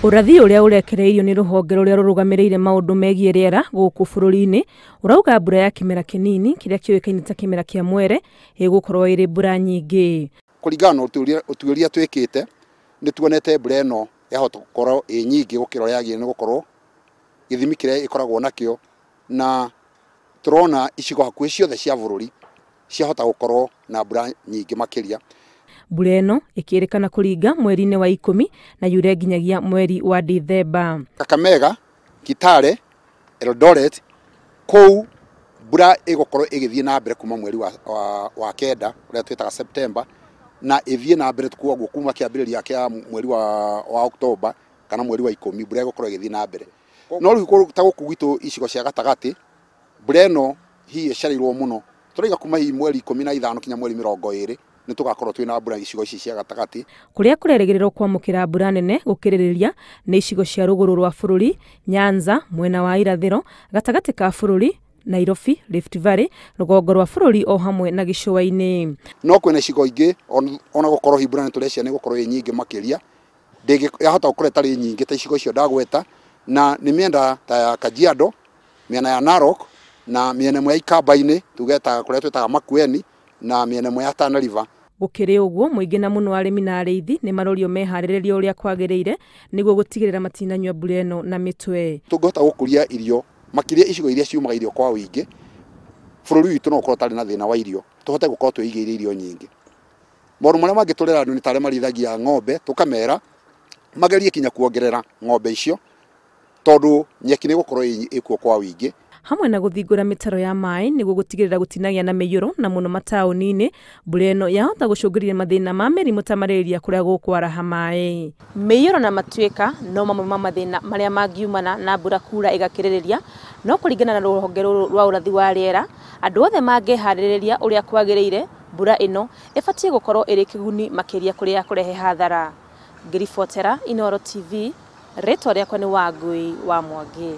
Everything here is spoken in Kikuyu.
Ũrathi ũrĩa ũrekereirio nĩ rũhonge rũrĩa rũrũgamĩrĩire maũndũ megiĩ rĩera gũkũ bũrũri-inĩ ũrauga mbura ya kĩmera kĩnini kĩrĩa kĩũĩkaine ta kĩmera kĩa mwere ĩgũkorwo ĩrĩ mbura nyingĩ. Kũringana na ũtuĩria twĩkĩte nĩ tuonete mbura ĩno yahota gũkorwo ĩ nyingĩ gũkĩra ũrĩa yagĩrĩire nĩ gũkorwo gĩthimi kĩrĩa ĩkoragwo nakĩo, na tũrona icigo hakuhĩ ciothe cia bũrũri ciahota gũkorwo na mbura nyingĩ makĩria. Mbura ĩno ĩkĩrĩkana kũringa mweri-inĩ wa 10 na yure nginyagia mweri wa Dithemba. Kakamega, Kitale, Eldoret, kũu mbura ĩgũkorwo ĩgĩthiĩ na mbere kuma mweri wa 9 ũrĩa twĩtaga September, na ĩthiĩ na mbere koguo kuma kĩambĩrĩria kĩa mweri wa Oktoba kana mweri wa 10 mbura ĩgũkorwo ĩgĩthiĩ na mbere. No rĩu ta gũkũ gwitũ icigo cia gatagatĩ mbura ĩno hihi ĩcereirwo mũno, tũraiga kuma hihi mweri 15 kinya mweri 20 nĩ tũgakorwo twĩna mbura icigo ici cia gatagatĩ. Kũrĩa kũrerĩgĩrĩrwo kwamũkĩra mbura nene gũkĩrĩrĩria nĩ icigo cia rũgũrũ rwa bũrũri, Nyanza, mwena wa irathĩro, gatagatĩ ka bũrũri, Nairobi, Rift Valley, rũgongo rwa bũrũri o hamwe na gĩcũa-inĩ. No kwĩna icigo ingĩ ona gũkorwo hihi mbura nĩ tũreciria nĩ gũkorwo ĩ nyingĩ makĩria, yahota gũkorwo ĩtarĩ nyingĩ ta icigo icio ndagweta, na nĩ mĩena ta ya Kajiado, mĩena ya Narok na mĩena ĩmwe ya Ikamba-inĩ tuge ta kũrĩa twĩtaga Makueni na mĩena ĩmwe ya Tana River. Gũkĩrĩ ũguo mũingĩ na mũno arĩmi na arĩithi nĩ marorio meharĩrĩrie ũrĩa kwagĩrĩire nĩguo gũtigĩrĩra matinanyua mbura ĩno na mĩtwe. Tũngĩhota gũkũria irio makĩria icigo iria ciumaga irio kwa ũingĩ, bũrũri witũ no ũkorwo ũtarĩ na thĩna wa irio, tũhote gũkorwo twĩigĩire irio nyingĩ. Maũndũ marĩa mangĩ tũrera andũ nĩ ta arĩa marĩithagia ng'ombe, tũkamera magerie kinya kuongerera ng'ombe icio tondũ nyeki nĩ ĩgũkorwo ĩkuo kwa ũingĩ. Hamwe na gũthingũra mĩtaro ya maĩ nĩguo gũtigĩrĩra gũtinagĩa na mĩiyũro na mũno mataũni-inĩ, mbura ĩno yahota gũcũngĩrĩria mathĩna ma mĩrimũ ta malaria kũrĩa gũkwaraha maĩ. Mĩiyũro na matuĩka no mamwe ma mathĩna marĩa mangiumana na mbura kura ĩgakĩrĩrĩria, no kũringana na rũhonge rũrũ rwa ũrathi wa rĩera, andũ othe mangĩharĩrĩria ũrĩa kwagĩrĩire, mbura ĩno ĩbatiĩ gũkorwo ĩrĩ kĩguni makĩria kũrĩa ya kũrehe hathara. Ngĩribotera Inooro TV, rĩtwa rĩakwa nĩ Wangui wa Mwangi.